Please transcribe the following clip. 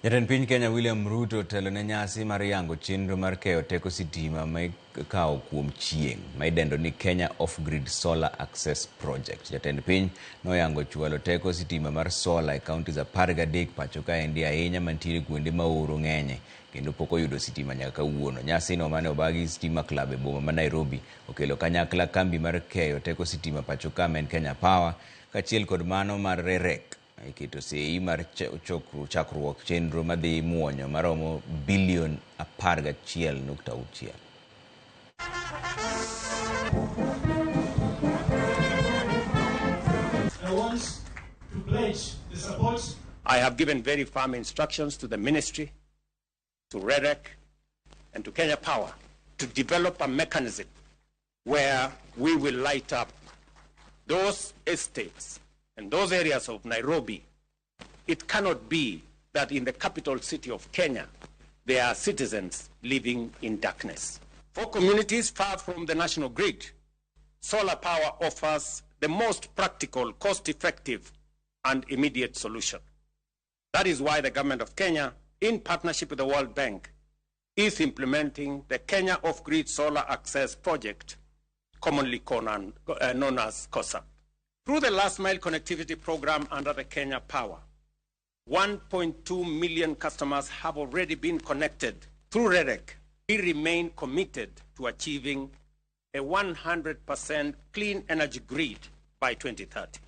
Jatend piny Kenya William Ruto otelo ne nyasi mar yango chenro mar keyo teko sitima ma ikawo kuom chieng' ma idendo ni Kenya Off-Grid Solar Access Project. Jatend piny noyango chwalo teko sitima mar sola e counties 13 pacho kaendi, ahinya mantiere kuonde ma oro ng'enye kendo pok oyudo sitima nyaka kawuono. Nyasi no mane obagi Stima Club e boma ma Nairobi okelo kanyakla kambi mar keyo teko sitima pacho ka ma en Kenya Power kaachiel kod mano mar REREC e keto sei mar chakruok chenro madhi muonyo maromo bilion 11.6. I want to pledge the support. I have given very firm instructions to the ministry, to REREC, and to Kenya Power to develop a mechanism where we will light up those estates and those areas of Nairobi. It cannot be that in the capital city of Kenya, there are citizens living in darkness. For communities far from the national grid, solar power offers the most practical, cost-effective, and immediate solution. That is why the government of Kenya, in partnership with the World Bank, is implementing the Kenya Off-Grid Solar Access Project, commonly known as KOSAP. Through the Last Mile Connectivity Program under the Kenya Power, 1.2 million customers have already been connected. Through REREC, we remain committed to achieving a 100% clean energy grid by 2030.